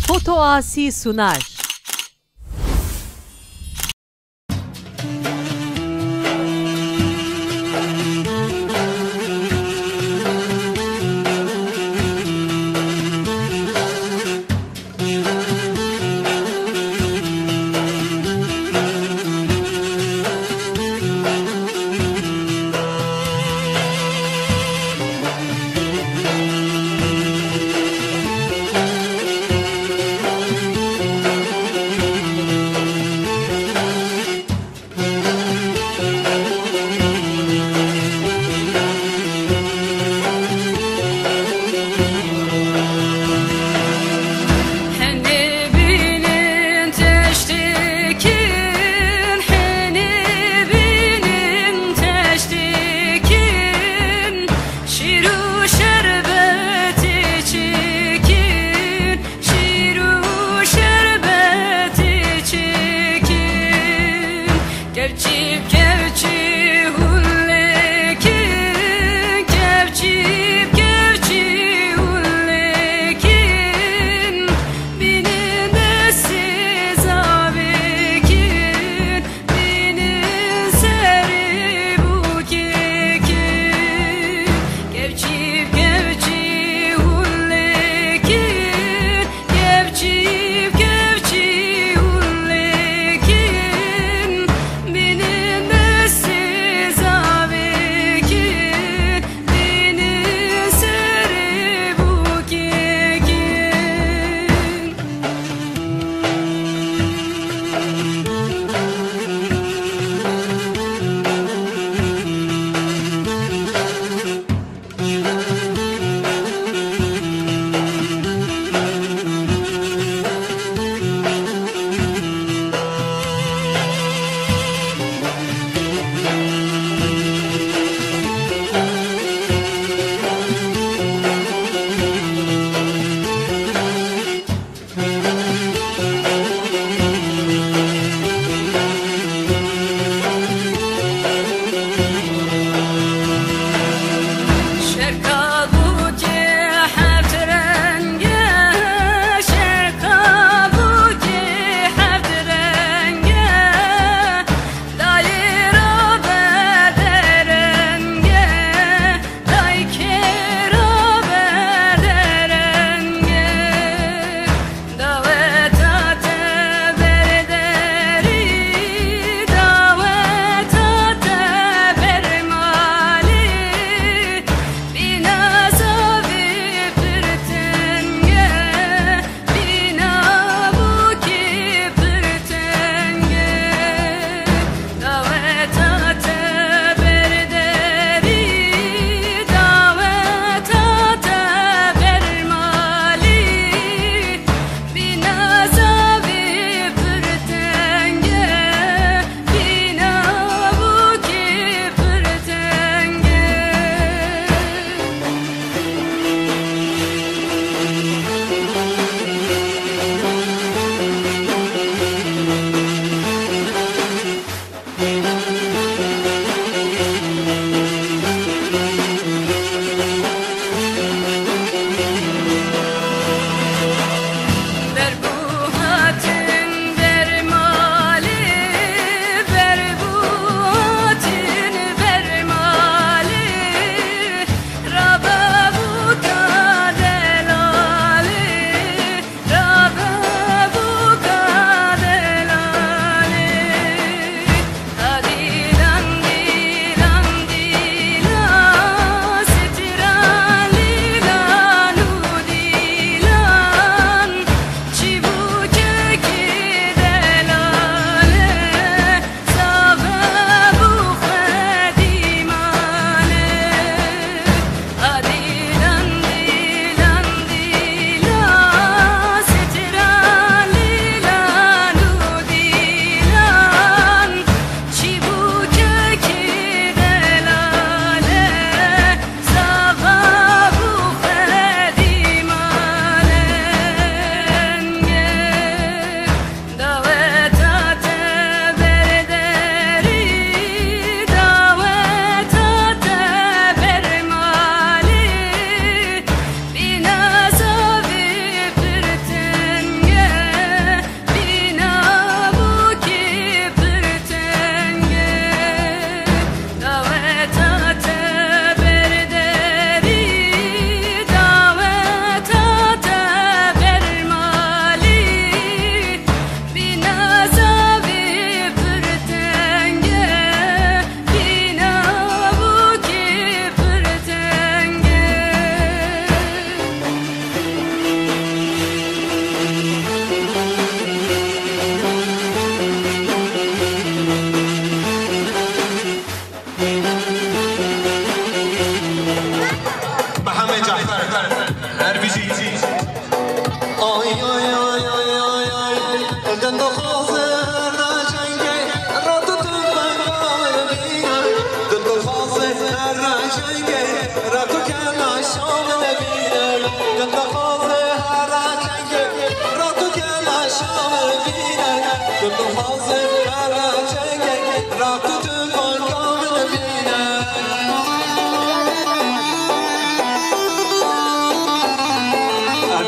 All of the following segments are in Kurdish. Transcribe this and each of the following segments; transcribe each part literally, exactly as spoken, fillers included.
Fotoasi Sunar.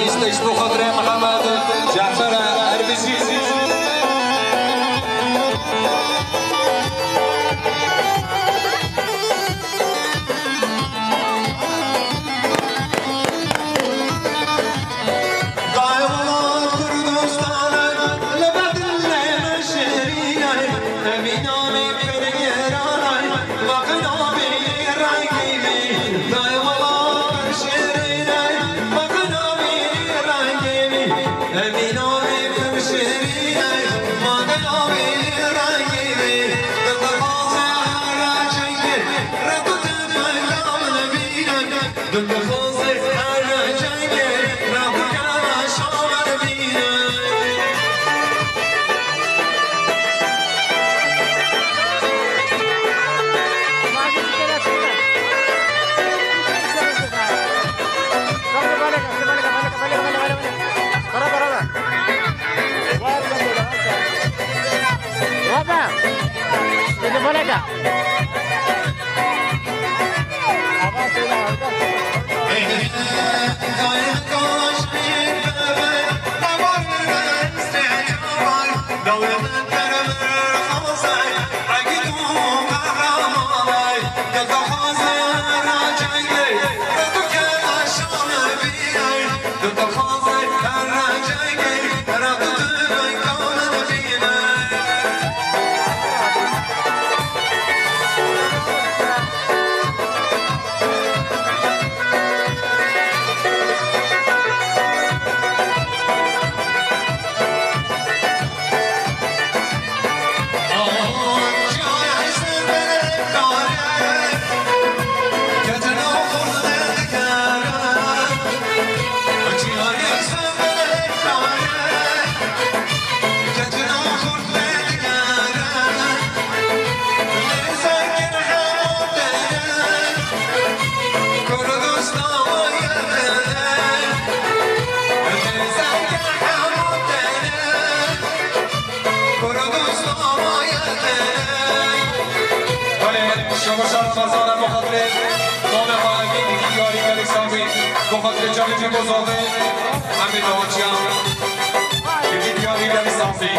Stêj bo xatirê Mihemed Cefer Erbizî. Belê, şebaşa Ramazan e, bo xatirê navê xwe evîn, dîdî diyarî gelek sazî, bo xatirê çavê Cîbo Zavê, em ê dawaciya dîdî diyarî gelek sazî.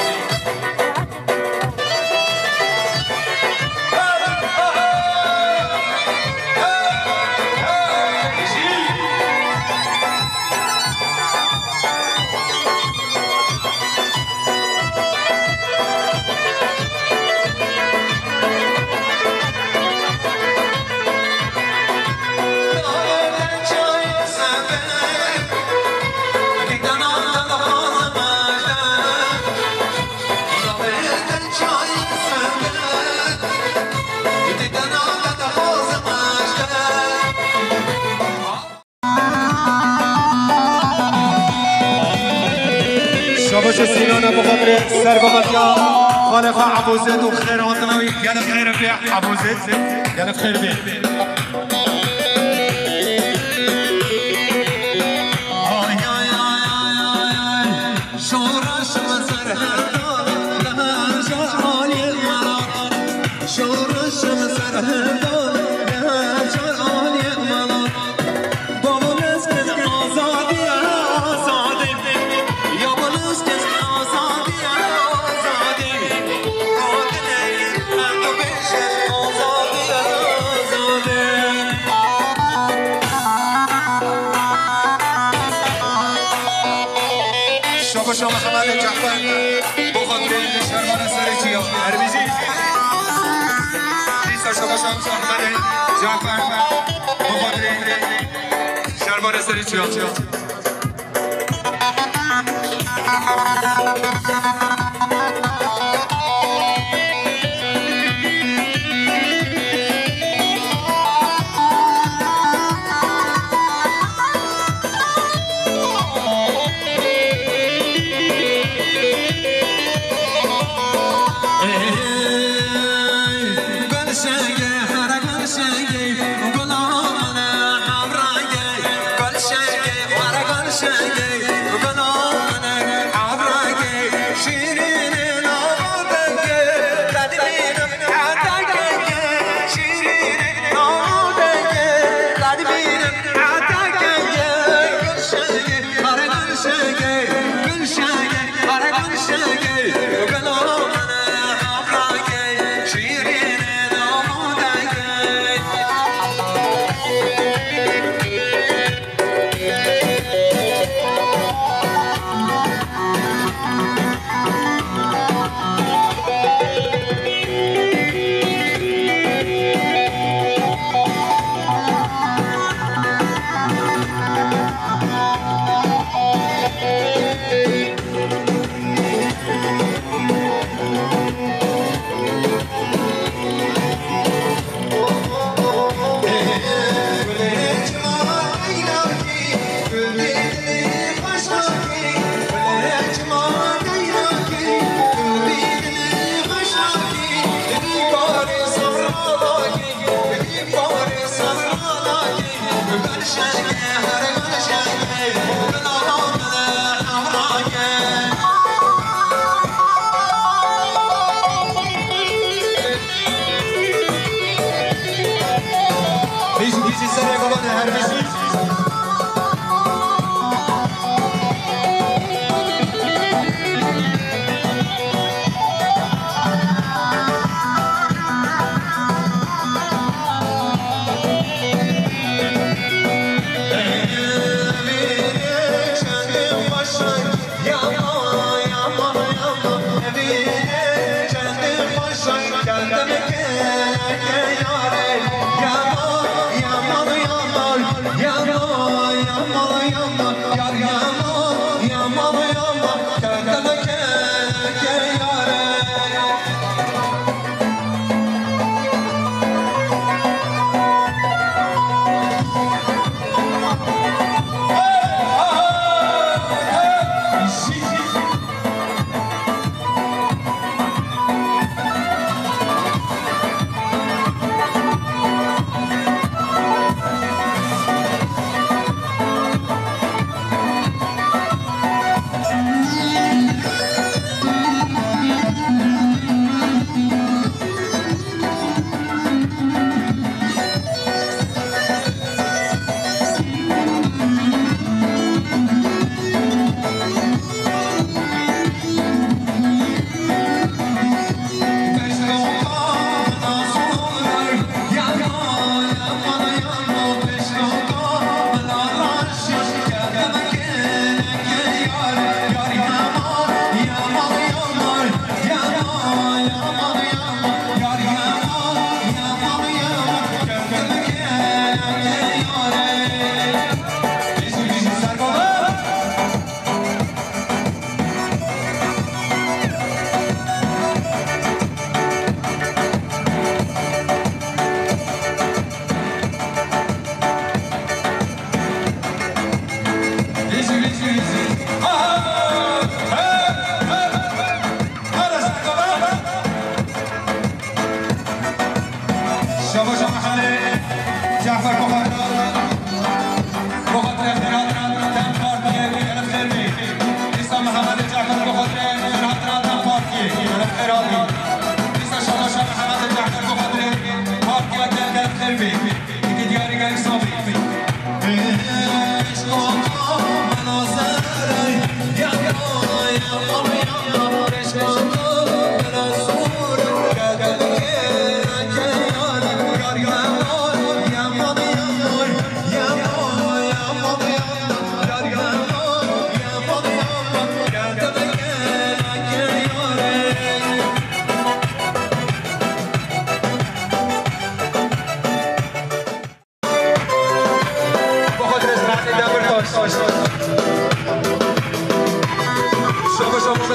Şabaşa Sînana bi xatirê serbahatiya xalê xwe Ebû Zêd û xêr hatina wî. Gelek xêr be Ebû Zêd. Gelek xêr be. Şoreşim serheta leheja aliyê welat. Şoreşim serheta leheja aliyê welat. Baba, lez kes azadî, azadî. Ya baba, lez kes azadî, azadî. Adile em dibêjin azadî, azadî. Şabaşa Mehemedê Cafer, bo xatirê şervanê serê çiya Erbizî. Dîsa şabaşa Mehemedê Cafer, bo xatirê şervanê serê çiya.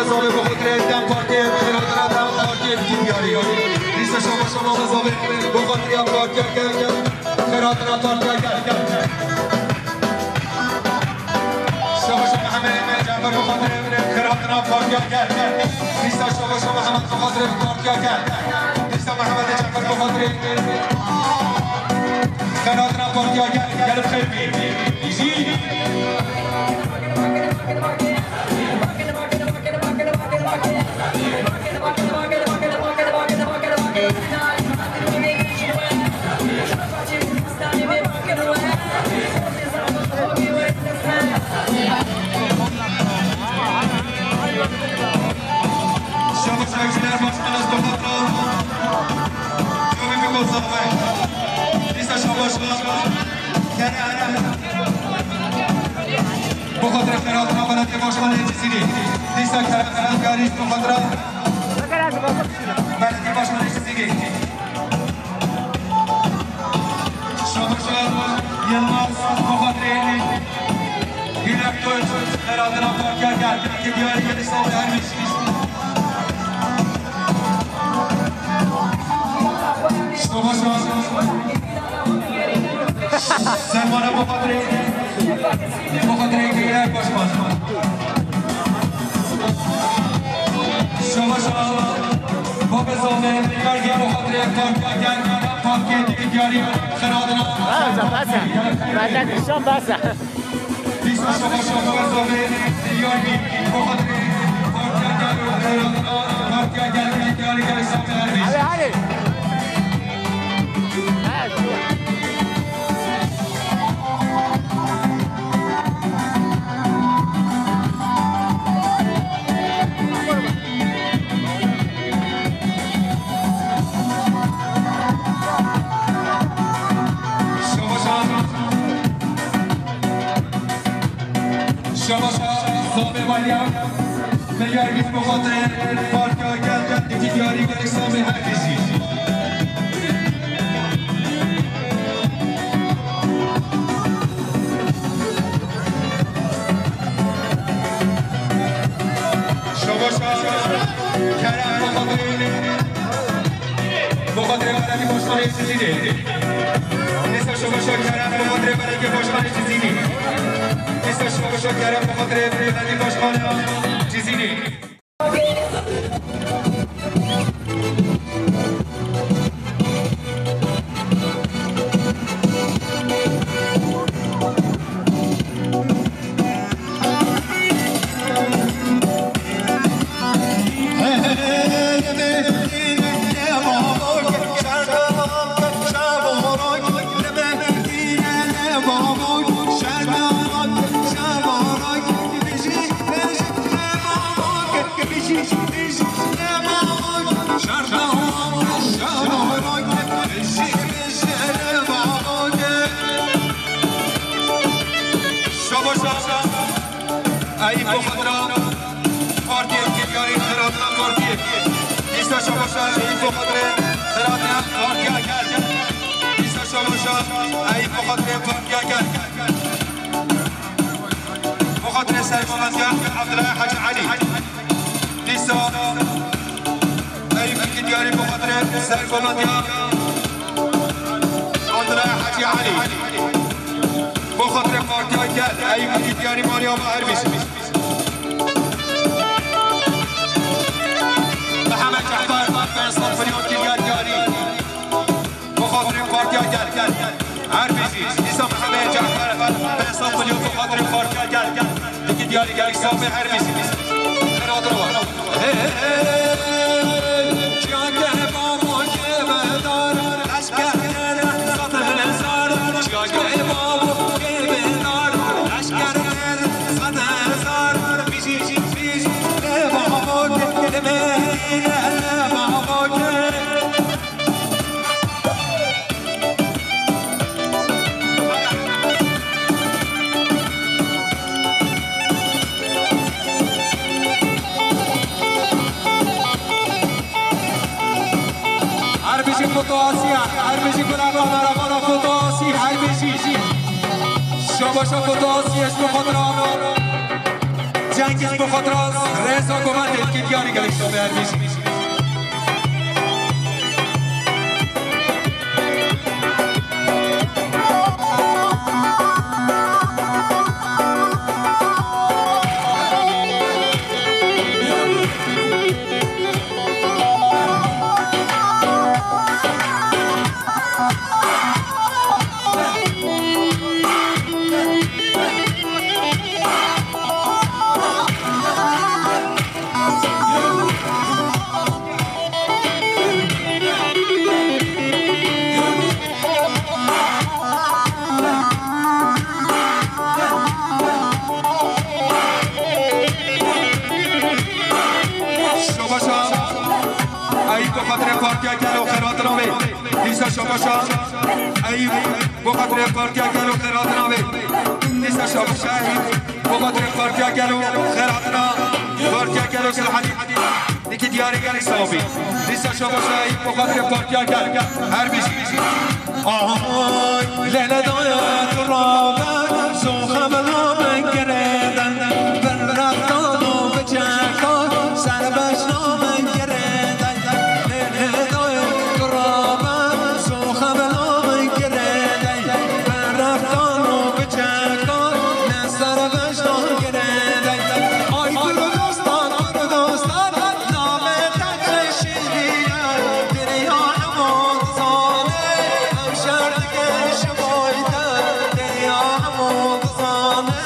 Zavê bi xatirê DEM Partiyê, xêratina DEM Partiyê dikî diyarî. Dîsa şabaşa Mame Zavê bi xatirê partiya gel, gel. Xêratina partiya gel, gel. Şabaşa Mehemedê Cefer bi xatirê xêratina partiya gel, gel. Dîsa şabaşa Mehemedê bi xatirê partiya gel. Dîsa Mehemedê Cefer bi xatirê xêratina partiya gel, gel bi xêr bî. Jî Bi xatirê xêratina Belediye Başkanê Cizîrê. Dîsa Kerem Elgarî bi xatirê Belediye Başkanê Cizîrê. Şabaşa Yilmaz bi xatirê Gülek Tunç, xêratina partiya gel. Dikî diyarî gelişta her bî. Şabaşa Sermana bi xatirê, bi xatirê Gülek Başkan. Şabaşa Baba Zame, Gülek bi xatirê partiya gel, partiya dikî diyarî xêratina. Basa, basa. Basa, kişan basa. Dîsa şabaşa Mame Zavê diyar bî. Bi xatirê partiya gel û xêratina partiya gel, gel, gel, gel, Samê Erbî. Hadi, hadi. Şabaşa, şabaşa Samê Valya, milyar bîst bi xatirê partiya gel, dikî diyarî gelek Samê her kesî. Şabaşa Kerem bi xatirê, bi xatirê Belediye Başkanê Cizîrê. Dîsa şabaşa Kerem bi xatirê Belediye Başkanê Cizîrê. Dîsa şabaşa Kerem bi xatirê Belediye Başkanê Cizîrê. Şabaşa Eyüp Boxatra, partiyê Gel Yarî, xêratina partiyê. Dîsa şabaşa Eyüp Boxatra, xêratina partiya Gel. Dîsa şabaşa Eyüp Boxatra, partiya Gel. Boxatra serbalandiya Abdullah Hacı Ali. Dîsa Eyüp Diyarî Boxatra serbalandiya Andra Hacı Ali. Boxatra partiya Gel, Eyüp Diyarî Meryem Erbîs. Mehmet Cehber, Fensal Fılyot Diyarî. Bi xatirê partiya Gel, Gel. Her bijî. Dîsa Mihemed Cafer, Behsa Xulyo bi xatirê partiya Gel, Gel. Dikî diyarî Gel, Samê her bijî. Xêra dir wa. Hey, hey, hey, hey. Çiyake babo kêbedar, leşker sed hezar. Çiyake babo kêbedar, leşker sed hezar. Bijî, bijî, ê babo kê, ê babo kê. Her bijî Kutu Asya, her bijî gula kameramana Kutu Asî, her bijî. Şabaşa Kutu Asî, eşko xatirano. Cengiz bi xwe diras rêza govendê dike diyarî gelek save her bîst. Şabaşa Eyüp bi xatirê Partiya Gelo xêr hatina wê. Dîsa şabaşa Eyüp bi xatirê Partiya Gelo xêr hatina wê. Dîsa şabaşa Eyüp bi xatirê Partiya Gelo xêr hatina. Partiya Gelo Gel Hadî. Dike diyarî gelek sawbî. Dîsa şabaşa Eyüp bi xatirê Partiya Gelo. Her bîst. Ay, lele daya tu rabe, soxa bila min girêde, bin reftan û bi çeka, serbeşna min girêde. Lele daya tu rabe, soxa bila min girêde, bin reftan û bi çeka, ne serbeşna girêde. Ay Kurdistan, Kurdistan, navê te çeşîdiye, dinya hemû dizane, ev şer dike ji bo te, dinya hemû dizane,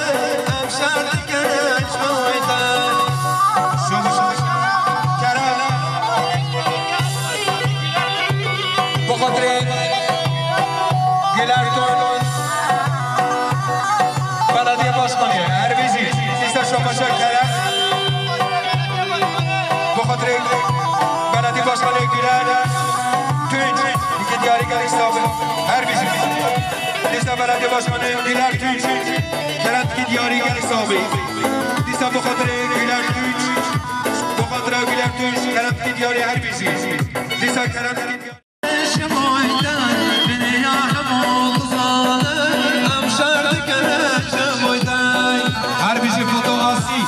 ev şer dike ji bo te. Şoş, Kerem. Bi xatirê Güler Tun, Belediye Başkanı, her bîst. Dîsa şabaşa Kerem. Bi xatirê Belediye Başkanı Güler Tunç, dike diyarî gelek sawbî. Her bîst. Dîsa Belediye Başkanı Güler Tunç, Kerem dike diyarî gelek sawbî. Dîsa bi xatirê Güler Tunç, bi xatira Güler Tunç, Kerem dike diyarî her bîst. Dîsa Kerem dike diyarî. Her bijî Foto Asî.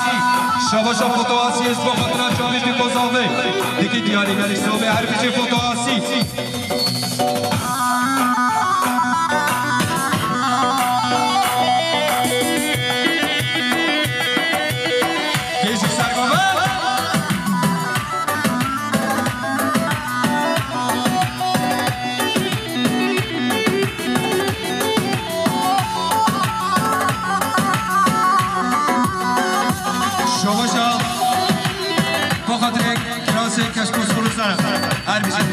Şabaşa Foto Asî, ez bo xatira çavê Bîko Zavê. Dike diyarî gelek sawbî, her bijî Foto Asî. Hêjî sergover. Şovaşa, bo xatirê kirasê keşk û sor û ser. Her bijî.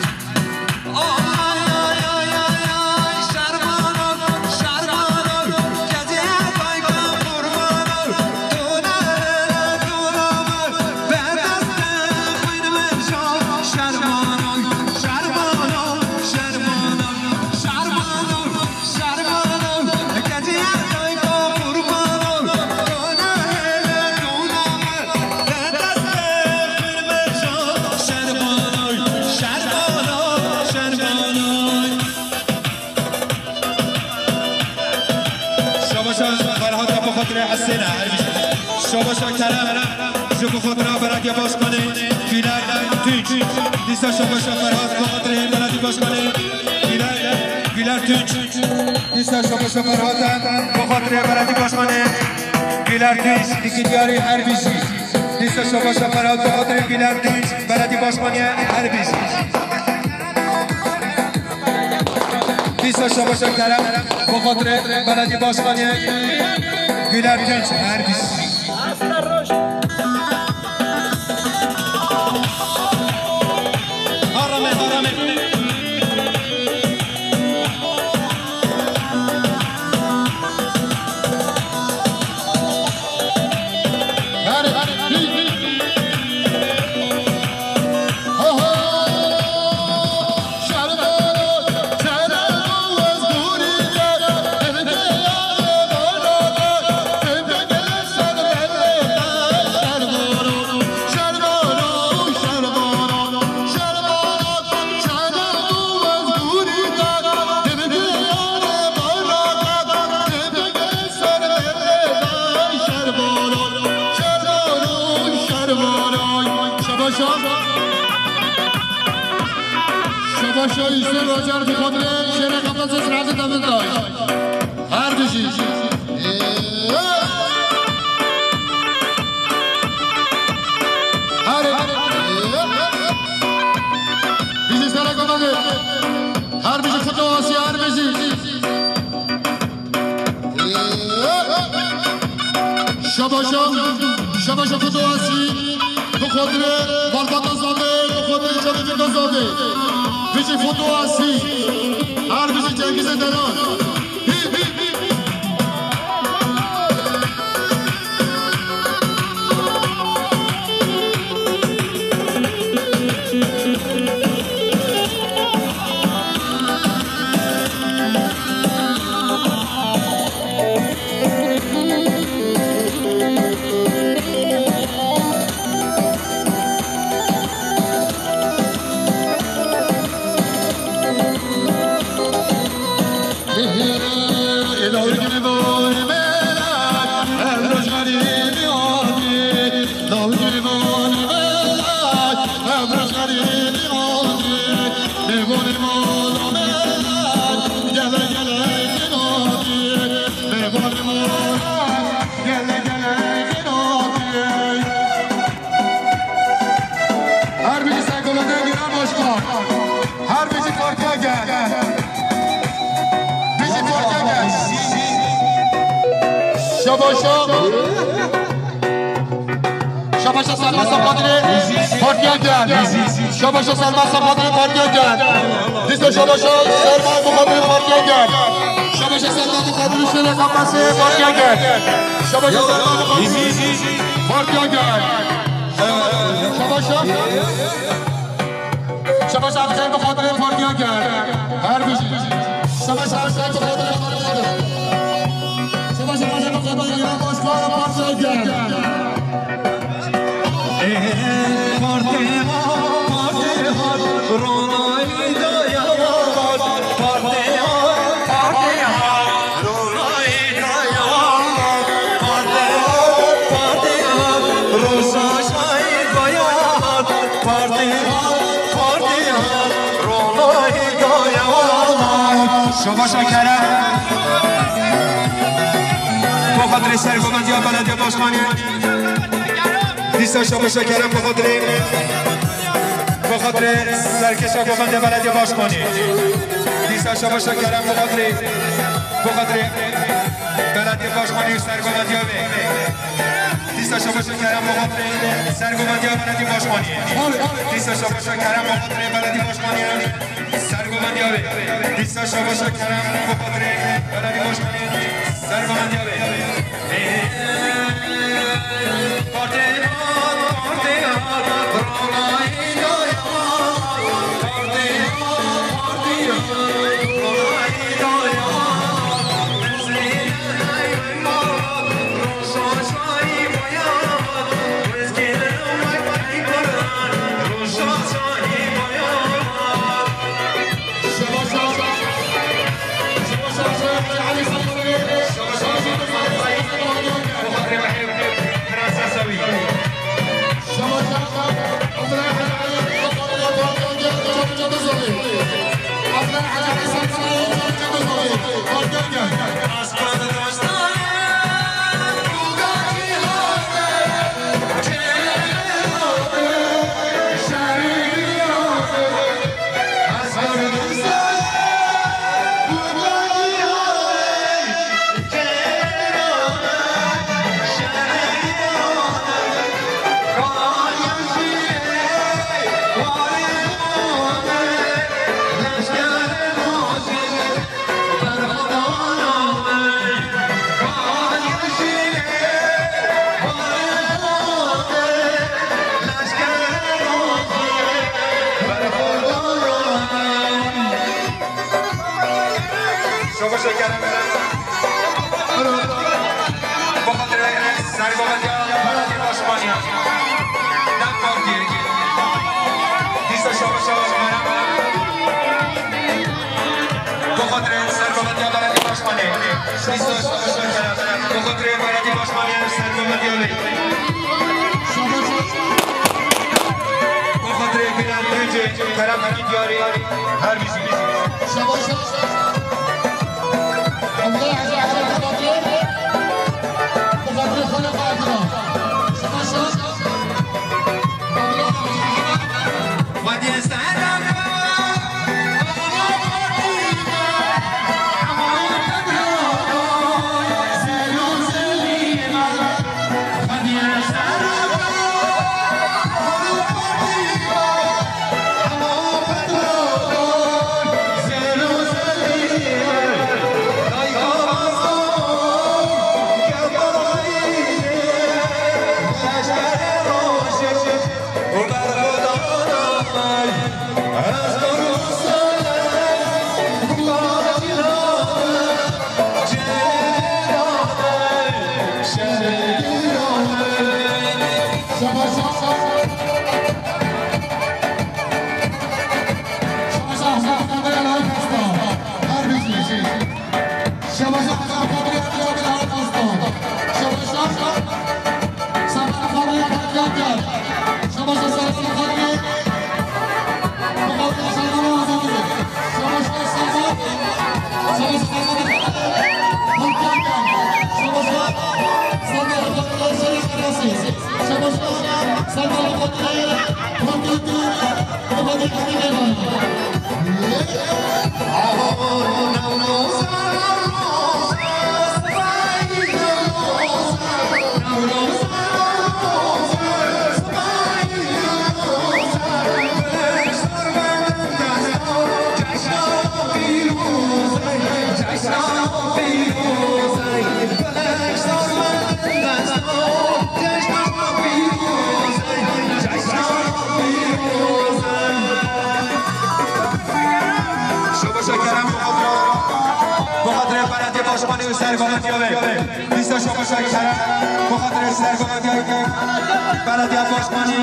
Şabaşa Ferhat ya bi xatirê Hesêne, her bijî. Şabaşa Kerem, ji bi xatira Belediye Başkanı Güler Tunç. Dîsa şabaşa Ferhat bi xatirê Belediye Başkanı Güler, Güler Tunç. Dîsa şabaşa Ferhat bi xatirê Belediye Başkanı Güler Tunç. Dike diyarî her bijî. Dîsa şabaşa Ferhat bi xatirê Güler Tunç. Belediye Başkanı her bijî. Dîsa şabaşa Kerem, bo xatirê Belediye Başkanı Güler Tunç, her bijî. Harame, harame. Şabaşa Hüseyin Roger bi xwe dirê şêrê Qafqazê Selahattin Demirtaş. Her bijî. Her bijî serek Qafqazê. Her bijî Fito Asî, her bijî. Şabaşa, şabaşa Fito Asî, bi xatirê malbata Zavê, bi xatirê çavê Fito Zavê. Bijî Fito Asî, her bijî Cengizê Deran. Her biri Sergola Demirel Başkan. Her biri partiye gel. Biri partiye gel. Şabaşa. Şabaşa Selma Sapadri partiye gel. Şabaşa Selma Sapadri partiye gel. Dîsa Şabaşa Selma Muxadri partiye gel. Şabaşa Selma Muxadri şêrê Qafqazê partiye gel. Şabaşa Selma Muxadri partiye gel. Şabaşa. Şabaşa Hüseyin Muxadri partiye gel. Her bijî. Şabaşa Hüseyin Muxadri partiye gel. Şabaşa Hüseyin Muxadri ya başkan partiye gel. Şabaşa Kerem. Bo xatirê sergovendiya belediye başkanê. Dîsa şabaşa Kerem bo xatirê, bo xatirê serkêşa govendê belediye başkanê. Dîsa şabaşa Kerem bo xatirê, bo xatirê belediye başkanê û sergovendiya wê. Dîsa şabaşa Kerem bo xatirê sergovendiya belediye başkanê. Dîsa şabaşa Kerem bo xatirê belediye başkanê. Sergovendiya wê. Dîsa şabaşa Kerem bo xatirê belediye başkanê. Sergovendiya wê. Partê hat, partê hat, ronahî daye hat. Partê hat, partê hat, ronahî daye hat. Şabaşa Kerem. Bo xatirê sergovendiya belediye başkanê. DEM Partî. Dîsa şabaşa Kerem. Bo xatirê sergovendiya belediye başkanê. Dîsa şabaşa Kerem. Bo xatirê belediye başkanê sergovendiya wê. Şabaşa. Kerem Diyarî, her bijî. Şabaş. Allah razı olsun. Mukaddes Hanım Adnan. Şabaş. Şabaşa Kerem, bi xatirê belediye başkanî û sergovendiya wê. Dîsa şabaşa Kerem, bi xatirê sergovendiya belediye başkanî.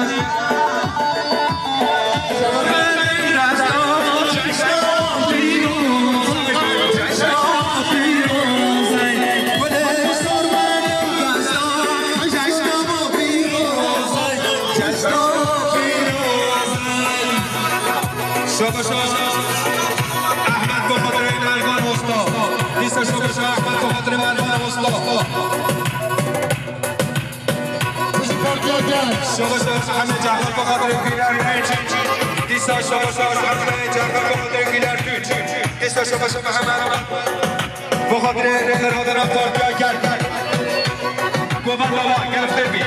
Şabaşa Ehmed, bi xatirê Mervan Usta. Dîsa şabaşa Ehmed, bi xatirê Mervan Usta. Şabaşa Ehmed Cahmet, bi xatirê Güler Tunç. Dîsa şabaşa Ehmed Cahmet, bi xatirê Güler Tunç. Dîsa şabaşa Ehmed. Bi xatirê rêxistina partiya Gel. Govenda wa, gel fêr bî.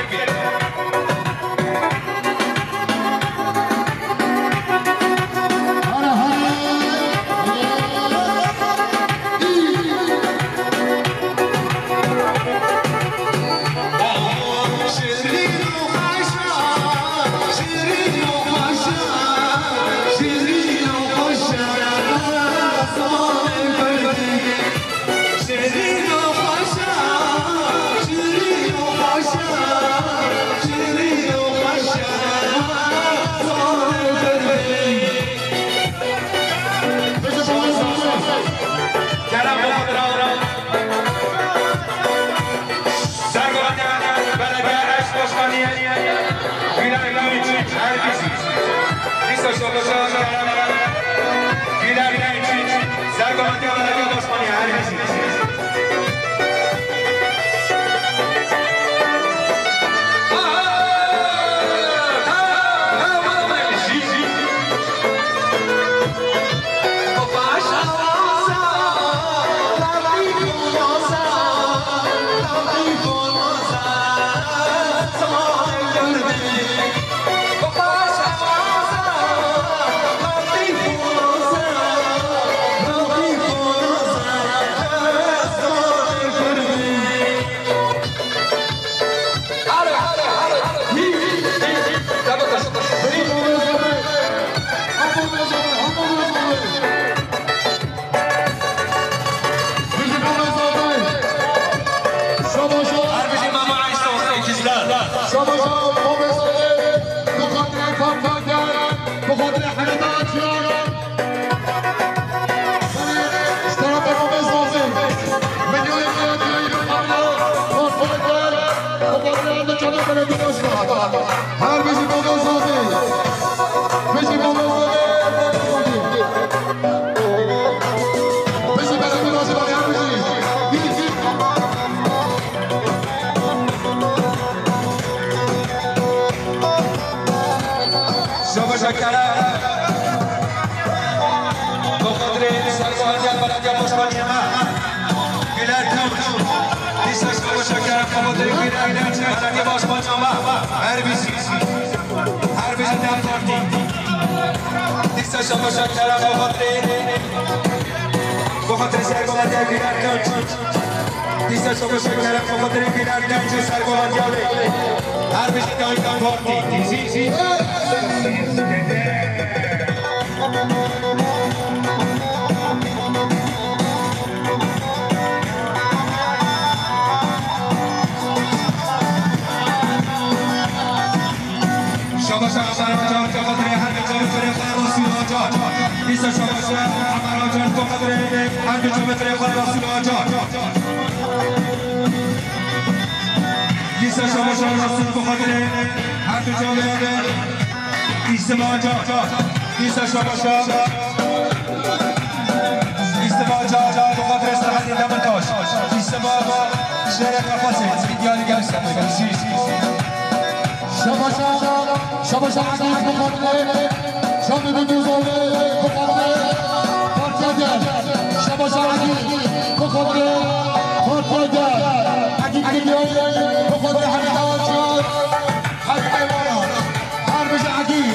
Kerem Bahadır. Sergovendiya Belediye Eş Başkanı Güler Tunç, her bijî. Dîsa şabaşa Kerem Güler Tunç, Sergovendiya Belediye Başkanı, her bijî. Her bijî mama Eyşe Îkizler. Şabaşa Mobesere, bi xatirê Fatma Gel, bi xatirê Hemeda Çiyar. Ji terefê Mobesere, milyonê Mobesere, bi xatirê Fatma Gel, bi xatirê Hemeda Çiyar, belediye başkanı. Her bijî Mobesere. Bijî Mobesere. Kerem. Bi xatirê sergohatiya belediya başkanê me. Güler Tunç. Dîsa şabaşa kerem bi xatirê Güler Tunç. Belediya başkanê me. Her bijî. Her bijî DEM Partî. Dîsa şabaşa kerem bi xatirê, bi xatirê sergohatiya Güler Tunç. Dîsa şabaşa kerem bi xatirê Güler Tunç û sergohatiya wê. Her bijî DEM Partî. Şabaşa Ömer Acar, bi xatirê her du çavê xwe re Rosûl Acar. Dîsa şabaşa Ömer Acar, bi xatirê her du çavê xwe re Rosûl Acar. Dîsa şabaşa Rosûl, bi xatirê her du çavê re Îsima Acar. Dîsa şabaşa Îsima Acar, bi xatirê Serhedê Demirtaş. Îsima şêrê qefesê, diyarî gelî ser. Şabaşa, şabaşa Egîd, bi xatirê Şamî Gunduzoglu, bi xatirê Partiya Gel. Şabaşa Egîd, bi xatirê Partiya Gel. Egîd Gilî, bi xatirê Hemîd Acar. Hemîd Acar. Her bijî Egîd.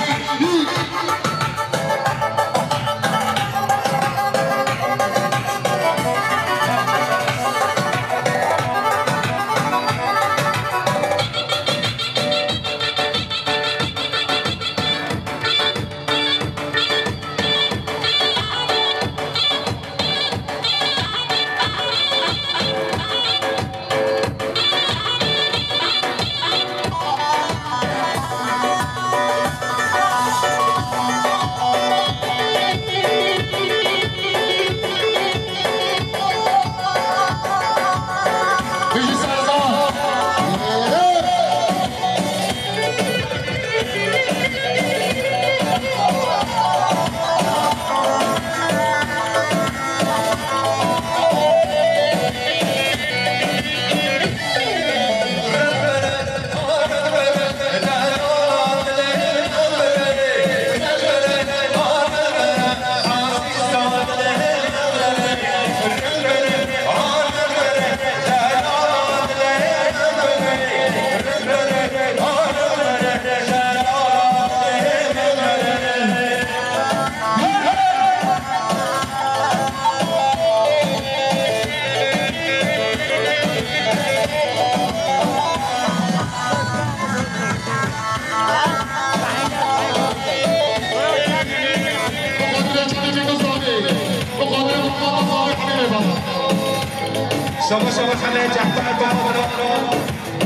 Şabaş şabaş hemê cehbûna bavara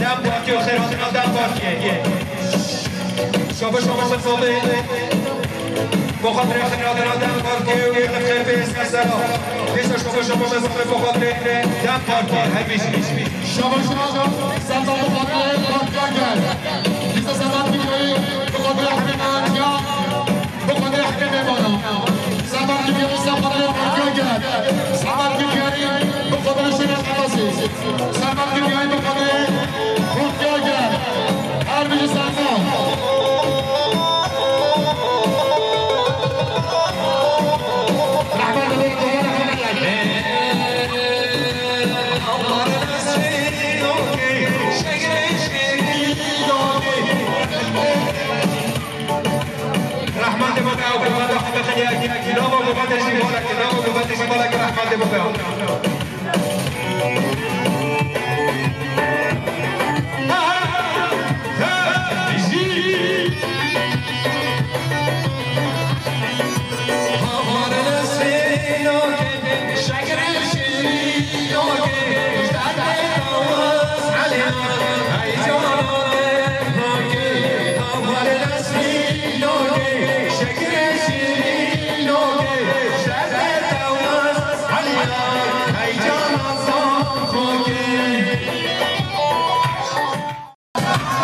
DEM Partî û xêrhatina DEM Partiyê. Şabaş şabaş bavê. Bo xatirê xêrhatina DEM Partiyê û yê xêr bê ser sera. Dîsa şabaş şabaş bavê bo xatirê DEM Partiyê. Her bijî. Şabaş şabaş. Serdar bo xatirê Partiya Gel. Dîsa Serdar Dîkayî bo xatirê Hemîd Acar. Bi xatirê hikê mêvanan. Serdar Gilgirî, Serdar Partiya Gel. Serdar Gilgirî, bi xatirê şêrê qefesê. Serdar Gilgirî, bi xatirê Partiya Gel. Her bijî Serdar. Rehmet li Rehmendê me be ew, bi me de xwe bixeliye. Nava gurbetê jî balek, nava gurbetê jî balek, rehmendê me be ew.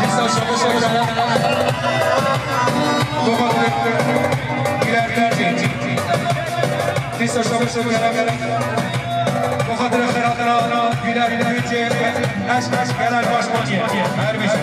Dîsa şabaş şabaş. Dîsa şabaş şabaş. Bo xatirê xêrhatina Güler Tunçê, eşq, eşq, gelek baş bûye. Her bijî.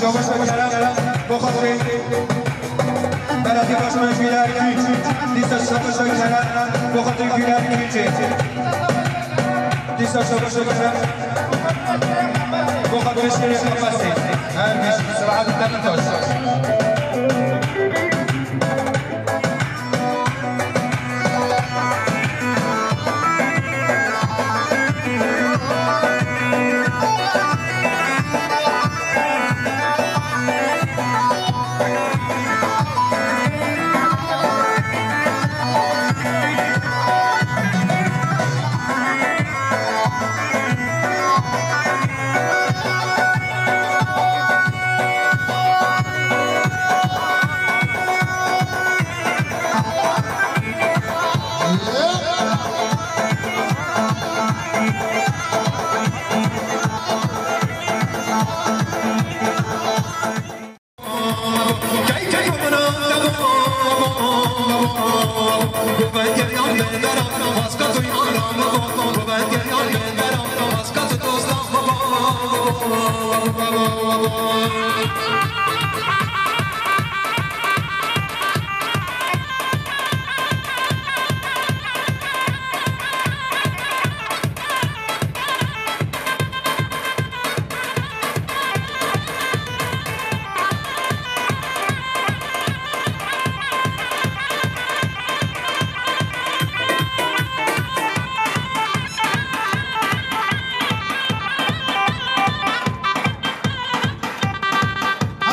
Savaş Ökeren, Boxatrî, Belediye Başkanı Güler Künç, Lise Savaş Ökeren, Boxatrî Güler Künç, Lise Savaş Ökeren, Boxatrî Şêrê Xefesê, her bir Selahattin Demirtaş.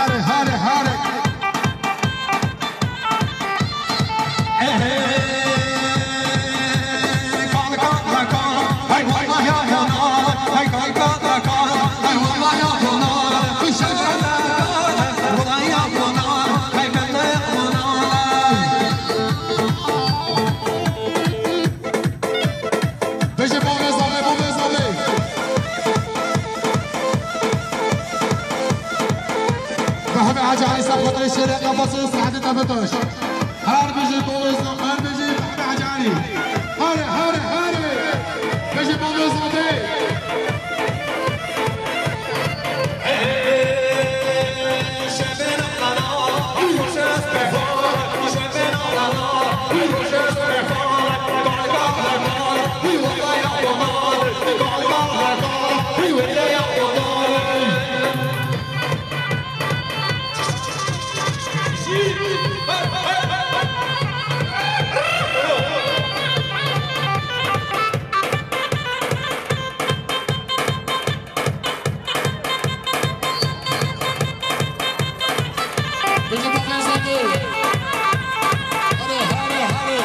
Hare, hare, hare. Bêje bavê zavê, bavê zavê. Mehmet Hacı Ali Safadayı Şeref Kafası, Saadet Demirtaş. Her bêje bavê zavê, her bêje Mehmet Hacı Ali. Hare, hare, hare. Bêje bavê zavê. Bêje bavê zavê. Hare, hare, hare.